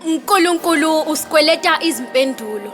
Nkulunkulu usikweleta izimpendulo.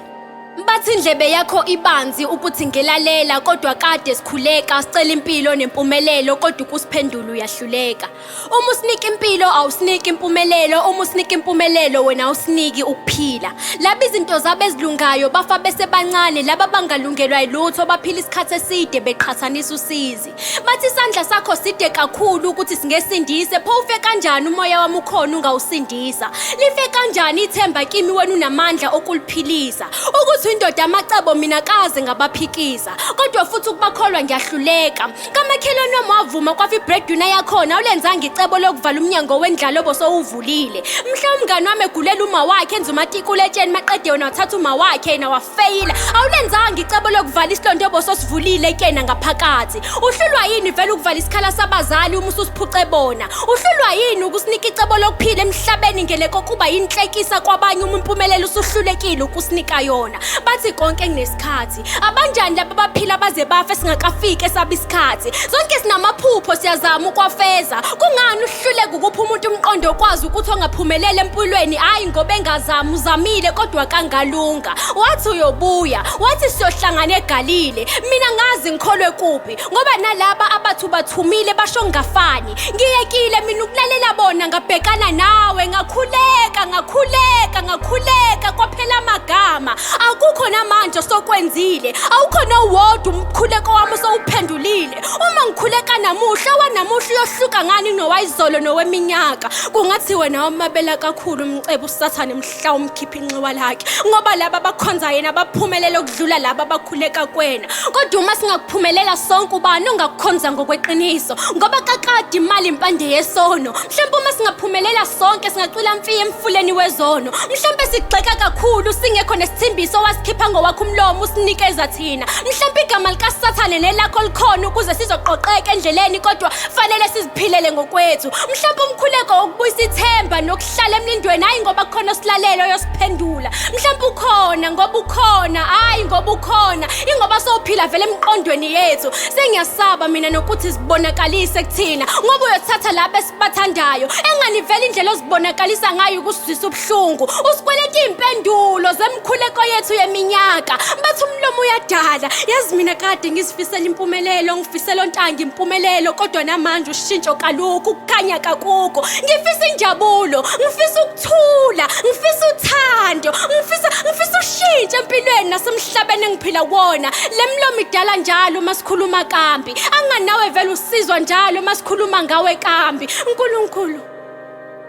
Bathi indlebe yakho ibanzi ukuthi ngilalela kodwa kade sikhuleka sicela impilo nempumelelo kodwa ukusiphendula uyahluleka. Uma usinika impilo awusiniki impumelelo, uma usinika impumelelo wena awusiniki ukuphila. Laba izinto zabo ezilungayo bafa besebancane, laba bangalungelwa yilutho baphila isikhathi eside beqhathanisa usizi. Bathi isandla sakho side kakhulu ukuthi singesindise, pho ufe kanjani umoya wami ukhona ungawusindisa? Life kanjani ithemba kimi wena unamandla okuliphilisa? Ukuthi indoda amacebo mina kaze ngabaphikisa, kodwa futhi ukubakholwa ngiyahluleka. Kamakhelwane wami wavuma kwafa ibreadwinner yakhona awulenzanga icebo lokuvala umnyango wendlala obosowuvulile. Mhla umngani wami egulela uma wakhe enza umatikula etsheni maqede wena wathatha uma wakhe yena wafeyila. Awulenzanga icebo lokuvala isilonda obososivulile kuyena ngaphakathi. Uhlulwa yini vele ukuvala isikhala sabazali uma ususiphuce bona? Uhlulwa yini ukusinika icebo lokuphila emhlabeni ngele kokuba yinhlekisa kwabanye uma impumelelo usuhlulekile ukusinika yona? Bathi konke kunesikhathi. Abanjani laba baphila baze bafe singakafiki esaba isikhathi? Sonke sinamaphupho siyazama ukwafeza. Kungani uhluleka ukupha umuntu umqondo okwazi ukuthi ongaphumelela empilweni hayi ngoba engazami uzamile kodwa kangalunga. Wathi uyobuya, wathi siyohlangana eGalile. Mina ngazi ngikholwe kuphi ngoba nalaba abathi ubathumile basho ngingafani. Ngiyekile mina ukulalela bona ngabhekana nawe ngakhuleka ngakhuleka ngakhuleka kwaphela amagama akukho namanje osokwenzile awukho nowodwa umkhuleko wami osowuphendulile uma ngikhuleka namuhla wanamuhla uyohluka ngani nowayizolo noweminyaka kungathi wena wamabela kakhulu umcebo usathane mhla umkhipha inxiwa lakhe ngoba laba abakhonza yena baphumelela ukudlula laba abakhuleka kwena kodwa uma singakuphumelela sonke ubani ongakukhonza ngokweqiniso ngoba kakade imali impande yesono mhlawumbe uma singaphumelela sonke singacwila mfiye emfuleni wezono mhlawumbe sigxeka kakhulu singekho nesithembiso wasikhipha ngowakho umlomo usinikeza thina mhlawumbe igama likasathane nelakho likhona ukuze sizoqoqeka endleleni kodwa fanele siziphilele ngokwethu mhlawumbe umkhuleko wokubuyisa ithemba nokuhlala emlindweni hayi ngoba kukhona osilalelo oyosiphendula mhlawumbe ukhona ngoba ukhona hayi ngoba ukhona ingoba sowuphila vele emqondweni yethu sengiyasaba mina nokuthi zibonakalise kuthina ngoba uyothatha laba esibathandayo engani vele indlela ozibonakalisa ngayo ukusizwisa ubuhlungu usikweleta iy'mpendulo zemkhuleko yethu yeminyaka bathi umlomo uyadala yazi mina kade ngizifisela impumelelo ngifisela ontanga impumelelo kodwa namanje ushintsho kalukho ukukhanya kakukho ngifisa injabulo ngifisa ukuthula ngifisa uthando ngifisa ngifisa ushintsho empilweni nasemhlabeni engiphila kuwona le mlomo idala njalo uma sikhuluma kambi anganawe vele usizwa njalo uma sikhuluma ngawe kambi uNkulunkulu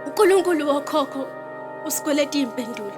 uNkulunkulu wokhokho usikweleta iy'mpendulo.